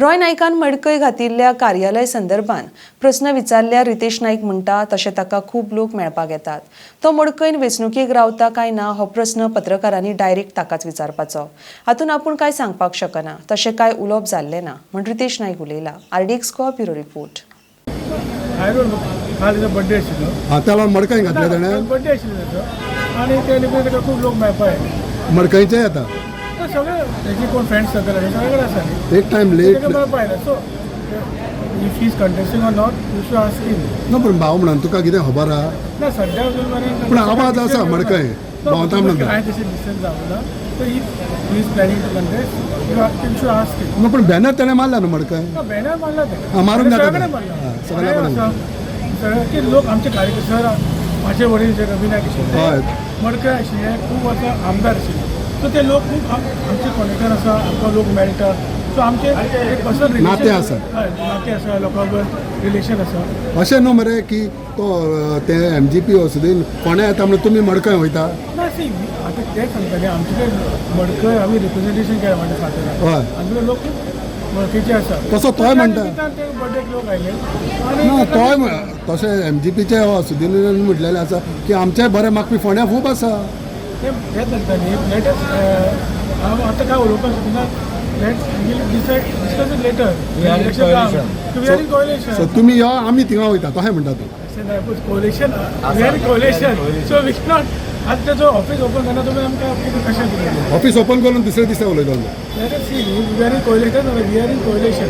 रॉय नायकान मडकय घातिल्ल्या कार्यालय संदर्भात प्रस्न विचारल्यार रितेश नायक म्हणटा, तशें ताका खूब लोक मेळपाक येतात. तो मडकयन वेंचणुकेक रावता काय ना हो प्रस्न पत्रकारांनी डायरेक्ट ताकाच विचारपाचो. हातूंत आपूण काय सांगपाक शकना. तशें काय उलोवप जाल्लें ना म्हूण रितेश नायक उलयला. RDX Goa, bureau report. आयरोन काल तेजो बड्डे आशिल्लो. हा, त्याला मडकय घातले ताणें. बड्डे आशिल्लो तेजो आनी ते निमित्तान ताका खूब लोक मेळपा आयले. मडकयचे येता? तर सगळे तेजे कोण फ्रेंड्स सर्कल आसा, सगळे कडेन आसा न्ही. एक टायम लेट. ताका मेळपा आयले. So if he's contesting or not, you should ask him. ना, पूण भाव म्हणून तुका कितें खबर आहा? ना, सद्या अजून मेरेन. पूण आवाज आसा मडकय भोंवता म्हणून. हांवें तशें डिस्टन्स जावं ना. So if he is planning to contest, you should ask him. ना, पूण बॅनर ताणें मारला न्हू मडकय? ना, बॅनर मारला तेणें. हा, मारून जाता सगळ्याकडे ते. मारला. हा, सगळ्या कडेन. सगळे की लोक आमचे कार्यकर्ते सर, माझे वडील जे रवी नायक आशिल्ले, मडकय आशिल्ले, खूब वर्सां आमदार आशिल्ले. सो ते लोक खूब आमचे कॉनेक्टर आसा. आमकां लोक मेळटा. सो आमचे एक पर्सनल नातें आसा. हय, नातें आसा, लोकां बरोबर रिलेशन आसा. अशें न्हू मरे की तो ते एमजीपी वसुदीन फोंड्या येता म्हणून तुमी मडकय वयता? ना, सी, आतां तें सांगता न्ही, आमचे कडेन मडकय आमी रिप्रेझेंटेशन केलां म्हणजे सातारा. आमचे लोक खूब वळखीचे आसा. तसो तोय म्हणटा. त्या निमित्तान ते बड्डेक लोक आयले आनी ना, तोय तशें एमजीपीचे वसुदीन म्हटलेलें आसा की आमचे बरे मागपी फोंड्या खूब आसा. ते ते सांगता न्ही, लेटस हांव आतां काय उलोवपाक शकना. Let we'll decide, discuss it later. We are in coalition. We are in coalition. So तुमी यो, आमी थिंगा वयता, तशें म्हणटा तूं? Coalition, we are in coalition, so we not. आतां तेजो ऑफिस ओपन करना तुमी आमकां कितें कशें कितें. ऑफिस ओपन करून दुसऱ्या दिसा उलयता. Let us see, we are in coalition, we are in coalition.